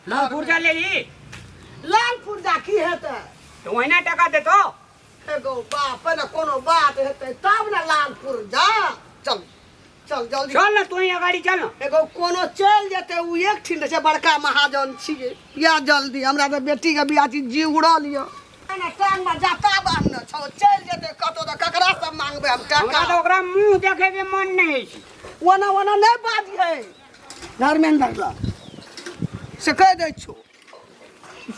लाल पुर्जा ले ली। लाल पुर्जा की हेतै? तऽ ओहिना टका देतो। एगो बाप, पहिले कोनो बात हेतै तब ने लाल पुर्जा। चल चल जल्दी। चल ना, तू ही अगाड़ी चल ना। एगो कोनो चलि जेतै, ओ एक ठीन रहै छै, बड़का महाजन छियै। या जल्दी, हमरा तऽ बेटीके बियाह छी, जी उड़ल यऽ ने, टांगमे जाता बान्हने छौ। चलि जेतै कतौ तऽ ककरा से मांगबै हम हमरा टाका? तऽ ओकरा मुँह देखे के मन नहि होइ छै। ओना ओना नहि बाजियै धर्मेंद्र लग से, कहि दै छौ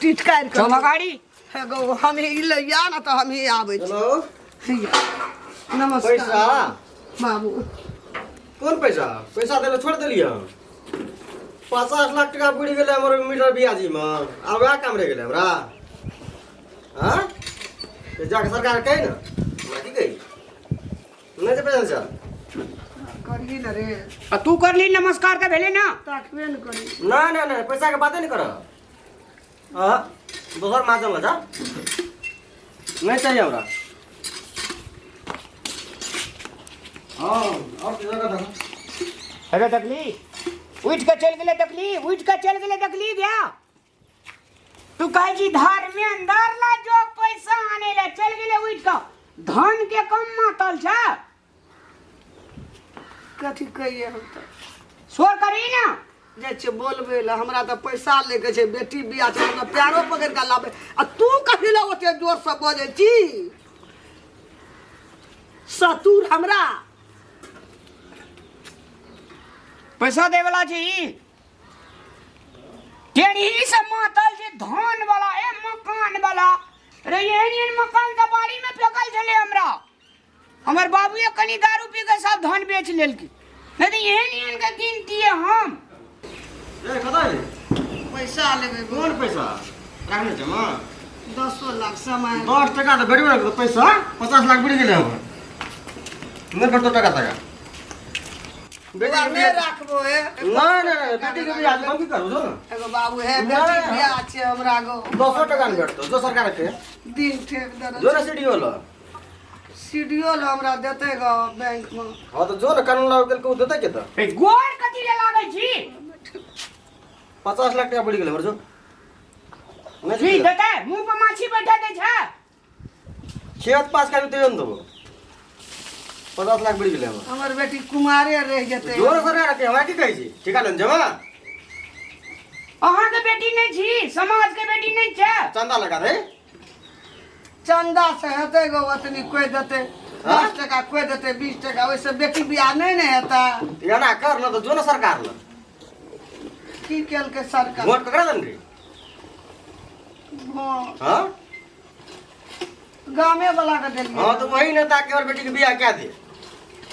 टिटकारि चल कऽ। अगाड़ी। एगो हम ही लैया ने तऽ हम ही आबै छी। हेलो। हैया, नमस्कार। पैसा? बाबू। कोन पैसा? पैसा देले छोड़ देलियै। 50 लाख टका बुड़ि गेलै हमर मीटर बियाजीमे। आब वएह काम रहि गेलै हमरा। हाँ, जाके सरकार कही ने, हमरा की कही? नहि छै पैसा, चल। करही ने रे। आ तू करली नमस्कार तऽ भेलै ना। ताकबे ने करी। नहि नहि नहि, पैसाके बाते नहि करब। हाँ, दोसर महाजन लग जा, नहीं चाहिए हमरा। हाँ, और किधर का था? अरे देखली, उठि कऽ चलि गेलै। देखली, उठि कऽ चलि गेलै। देखली गया? तू कहै छी धर्मेंद्र ला जो पैसा आनै ला, चलि गेलै उठि कऽ। धन के कम मातल छै? कथी कहिए हम तऽ? शोर करी ना। जाइ छियै बोलबै लए। हमरा तऽ पैसा लैके छै, बेटी बियाह छै, हमरा पैरो पकड़ि कऽ लाबै। आ तू कथी लए ओते जोरसँ बजै छी सतुर हमरा? पैसा दै वाला छै ई टेढ़ी से मातल छै धन वाला। ए मकान वाला रे, एहन एहन मकान तऽ बाड़ी में फेकल छलै हमरा। हमर बाबूए कनि दारू पी कऽ सब धन बेच लेलकै, नहि तऽ एहन एहन के गिनतियै हम। ए, कतऽ एली? पैसा लेबै। कोन पैसा राखने छै माँ? 10 लाख समय। 10 टका तऽ भेटबे नहि करतौ पैसा। 50 लाख बुड़ि गेलै हमर, नहि भेटतौ टका तका। बौआ, नहि राखबो हे। नहि नहि नहि, बेटीके बियाह छै, हम की करू? जो ने। एगो बाबू हे, बेटी बियाह छै हमरा गो। 10 टका नहि भेटतौ। जो सरकार के। दिन ठेक देने। जो ने सीडीओ लग। सीडीओ लग हमरा देतै गो बैंक में? हाँ, तऽ जो ने, कानून लागू केलकै, ओ देतै के तऽ। ए, गोर कथी ले लागै छी? 50 लाख टका बुड़ि गेलै हमर, जो नहि। की देतै? मुंह पर माछी बैठा दै छै। खेत पास करी तैयो ने देबो। 50 लाख बुड़ि गेलै हमर। हमर बेटी कुमारे रहि जेतै। जोर सरकार के, हमरा की कहै छी? ठिका लेने जमा। अहाँके बेटी नहि छी? समाज के बेटी नहि छै? चंदा लगा दे। चंदा से हेतै गो ओतनी? कोइ देतै 10 टका, कोइ देतै 20 टका, ओहिसँ बेटी बियाह नहि ने हेतै। एना कर न तऽ जो ने सरकार लग। की केलकै सरकार? वोट ककरा देने रही? भोट? हाँ। गामे वाला के देलियै। हाँ, तो वही नेता के और बेटी के बियाह क्या दे,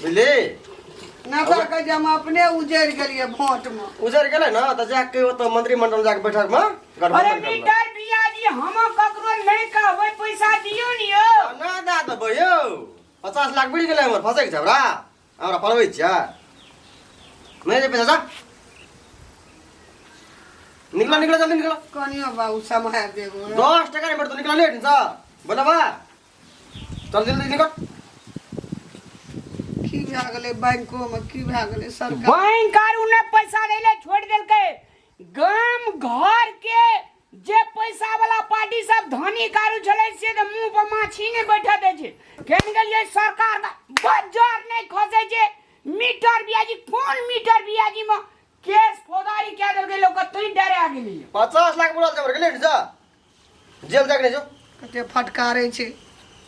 बुझली? नेता कहै जे हम अपने उजड़ि गेलियै भोट मे। उजर गेलै ने तऽ जाके ओतऽ मंत्रिमंडल जाके बैठक में अरे गठबंधन करलक। मीटर बियाजी, हम ककरो नहि कहबै, पैसा दियौ ने यौ। ना दए देबै यौ। 50 लाख बुड़ि गेलै हमर, फसैके छै हमरा? हमरा पढ़बै छियै? नहि जे पैसा, जा, निकला निकला, जल्दी निकला। कनियो बाबू सम्हारि देबो। 10 टका नहि भेटतौ, निकला लेट सँ बोलबा। चल, जल्दी निकल। की भए गेलै बैंको मे? की भए गेलै सरकार? बैंक आर ने पैसा दै ले छोड़ि देलकै। गाम घर के जे पैसा वाला पार्टी सब धनी कारू छलै से तऽ मुंह पर माछी नहि बैठा दै छै। केन गेलियै सरकार का बजार नहि खसै छै। मीटर बियाजी, कोन मीटर बियाजी में केस फौजदारी कए देलकै लोक के, तै डरा गेलियै। 50 लाख बुड़ल छै हमर, गेलै जा, जेल जाके नहीं जो। कते फटकारै छै।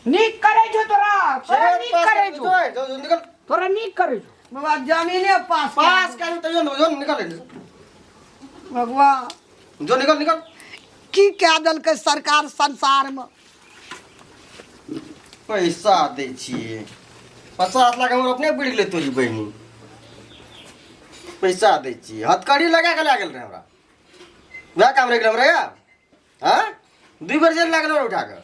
नीक करै छौ तोरा, तोरा नीक करै छौ। जो जो, निकल। तोरा नीक करै छौ। बाबा, जमीने पास। पास कर तैयो न, जो निकल भगवान। जो, निकल निकल। की कए देलकै सरकार संसार मे? पैसा दै छियै, 50 लाख हमर अपने बुड़ि गेलै। तोरी बहिनी, पैसा दै छियै। हथकड़ी लगा के लए गेल रहै हमरा, वएह काम रहि गेल हमरा यार। हाँ, दुई बेर जेल लागल हमरा उठा कऽ।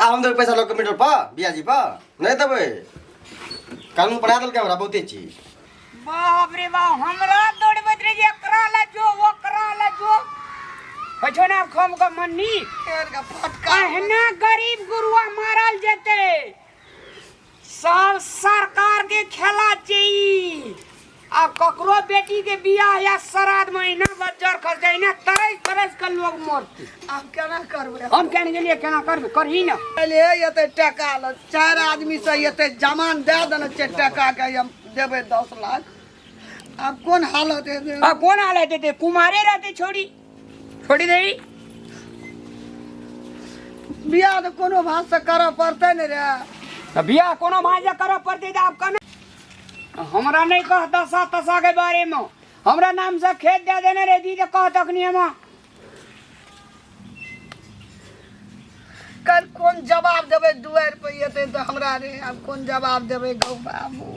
आब हम देबै पैसा लऽ कऽ मीटर पर बियाजी पर? नहि देबै। कानून पढ़ा देलकै हमरा बहुते चीज। बाप रे बाप, हमरा दौड़बैत रहे जे एकरा ला जो, ओकरा ला जो। होइ छौ ने खम के मन्नी? फेर के फटकार। अहिना गरीब गुरुआ मारल जेतै। सब सरकार के खेला छै ई। आब ककरो बेटी के बियाह या श्राद्ध में अहिना बज्जर खसतै, अहिना तरसि तरस के लोग मरते। आब केना करबै? हम केने गेलियै? केना करबै? करही ने। पहिले एते टका ल चारि आदमी से एते जमान दए देने छै टका के, हम देबै 10 लाख। आब कोन हालत हेतै? आ कोन हालत हेतै? कुमारे रहतै छोड़ी छोड़ी दही। बियाह तऽ कोनो भात से करऽ पड़तै ने रे। तऽ बियाह कोनो भाँज करऽ पड़तै तऽ आब कना हमरा नहि कह दशा तशा के बारे में। हमरा नाम से खेत दे देने रे दी तऽ कह तखनी हम कल कोन जवाब देबै दुआरि पर एतै तऽ हमरा रे? आब कोन जवाब देबै गौ बाबू?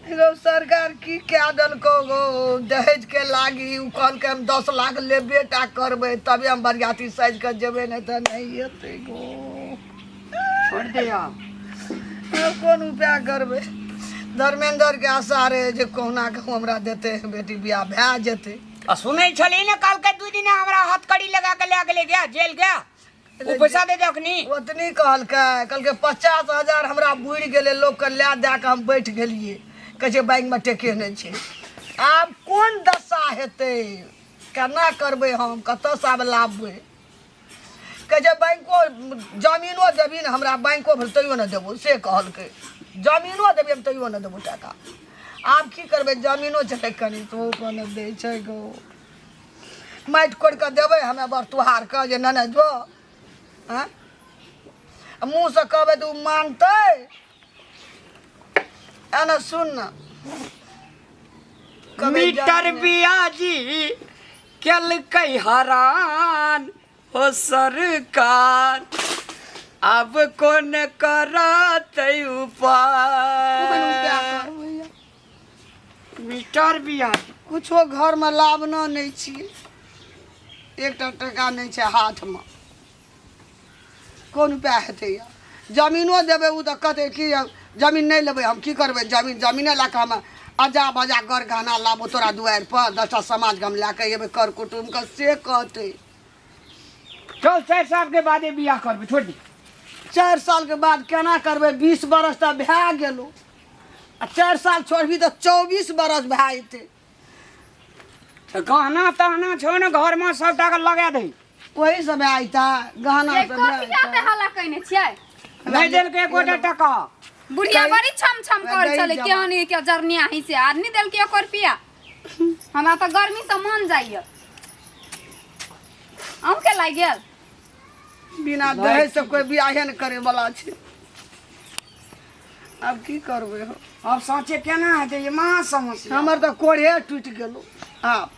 गौ सरकार की कए देलकौ गौ? दहेज के लागी उ कहलकै हम 10 लाख लेबे टा करबै तबे हम बरियाती साजि कऽ जेबै, नहि तऽ नहि एतै गो। छोड़ दे आब। आब कोन उपाय करबै? धर्मेंद्र के आशा रहे जे कहुना कऽ हमरा देतै, बेटी बियाह भए जेतै। आ सुनै छली ने काल्हि 2 दिन हमरा हथकड़ी लगा के लए गेलै गया जेल गया, ओ पैसा दे दे अखनी। ओतनी कहलकै, कहलकै 50,000 हमरा बुड़ि गेलै, लोकके लए दए कऽ हम बैठ गेलियै। कहै छै बैंकमे टके नहि छै। आब कोन दशा हेतै? केना करबै हम? कतऽसँ आब लाबबै? कहै छै बैंको जमीनो देबही ने हमरा, बैंको भेल तैयो नहि देबो से कहलकै। जमीनो देबही हम तैयो नहि देबो टाका। आब की करबै? जमीनो छलै कनि तऽ ओ कोनो दै छै गो। माटि कोड़ि कऽ देबै हमे बर तुहारके जे नेने जो? आँय, आ मुँहसँ कहबै तऽ ओ मानतै? एना सुन ने कहबै मीटर जमीन- बियाजी केलकै हरान हो सरकार, आब कोन करतै कोन उपाय उपाय? करबै? मीटर बियाजी। कुछो घरमे लाबना नहि छियै, एकटा टका नहि छै हाथमे। कोन उपाय हेतै? यऽ जमीनो देबै ओ तऽ कहतै कि जमीन नहि लेबै हम। की करबै जमीन? जमीने लए कऽ हम अजा बजा गर गहना लाबू तोरा दुआरि पर, 10टा समाजके हम लए कऽ एबै कर कुटुम्बके से कहतै। चल, 4 साल के बादे बियाह करबै, छोड़ दी। 4 सालके बाद केना करबै? 20 बरस तऽ भए गेलौ आ 4 साल छोड़बी तऽ 24 बरस भए जेतै। तऽ गहना तहना छौ ने घरमे, सबटा के लगा दही। ओही सब भए जेतै गहना ये सब भए कथी के जेतै। हल्ला कइने छियै? नहि देलकै एकोटा टका। बुढ़िया बड़ी छम छम कर गई चले जमा। केहन के जरनिया ही से आदमी देलकै एको रुपया। हमरा तऽ गर्मी से मन जाइए। अहूँ के लागि गेल? बिना दहेज से कोई बियाहे नहि करे वाला छै। आब की करबै हम? आब साँचे केना हेतै? ये महा समस्या। हमर तऽ कोढ़े टूटि गेलो आब।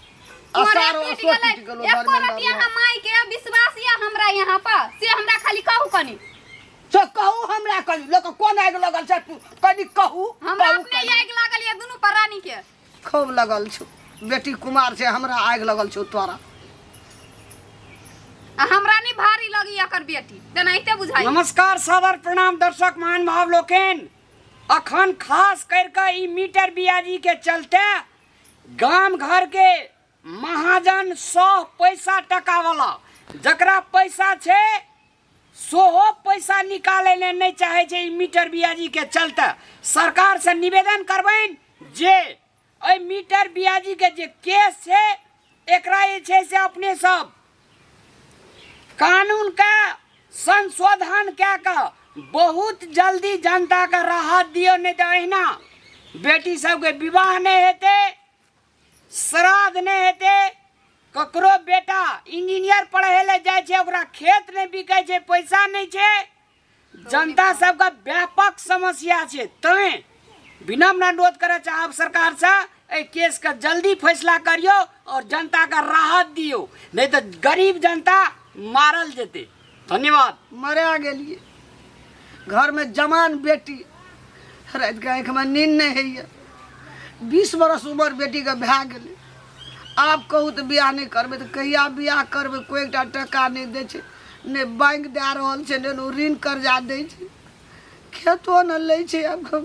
कोरे असारो टूटि असो गेलै। टूटि गेलो। एको धर्मेंद्र रतिया यहाँ माई के विश्वास या हमरा यहाँ पर से हमरा खाली कहू कनी। से कहू हमरा कनी, लोक कोन आगि लगल छै? तू कनी कहू। हमरा कहू अपने कनी। आगि लागल ये दुनू प्राणी के। खूब लगल छौ। बेटी कुमार छै, हमरा आगि लगल छौ तोरा। आ हमरा नहीं भारी लगी एकर बेटी, तेनाहिते बुझाइ। नमस्कार, सादर प्रणाम दर्शक महान भाव लोकनि। अखन खास करि कऽ ई मीटर बियाजी के चलते गाम घर के महाजन सौ पैसा टका वाला, जकरा पैसा छै सोहो पैसा निकालै लए नहि चाहै छै ई मीटर बियाजी के चलते। सरकार से निवेदन करबनि जे एहि मीटर बियाजी के जे केस छै, एकरा जे छै से अपने सब कानून के संशोधन कए कऽ बहुत जल्दी जनता के राहत दियौ, नहि तऽ अहिना बेटी सबके विवाह नहि हेतै, श्राद्ध नहि हेतै। ककरो बेटा इंजीनियर पढ़ै लए जाइ छै, ओकरा खेत नहि बिकै छै, पैसा नहि छै। जनता सबके व्यापक समस्या छै। तैं विनम्र अनुरोध करऽ चाहब सरकारसँ, एहि केसके जल्दी फैसला करियौ और जनताके राहत दियौ, नहि तऽ गरीब जनता मारल जेतै। धन्यवाद। मरा गेलियै। घरमे जवान बेटी, रातिके आँखिमे नींद नहि होइए। 20 बरस उमर बेटीके भए गेलै। आब कहू तऽ बियाह नहि करबै तऽ कहिया बियाह करबै? कोइ एकटा टका नहि दै छै, नहि बैंक दए रहल छै, नहि ओ ऋण कर्जा दै छै, खेतो नहि लै छै। आब हम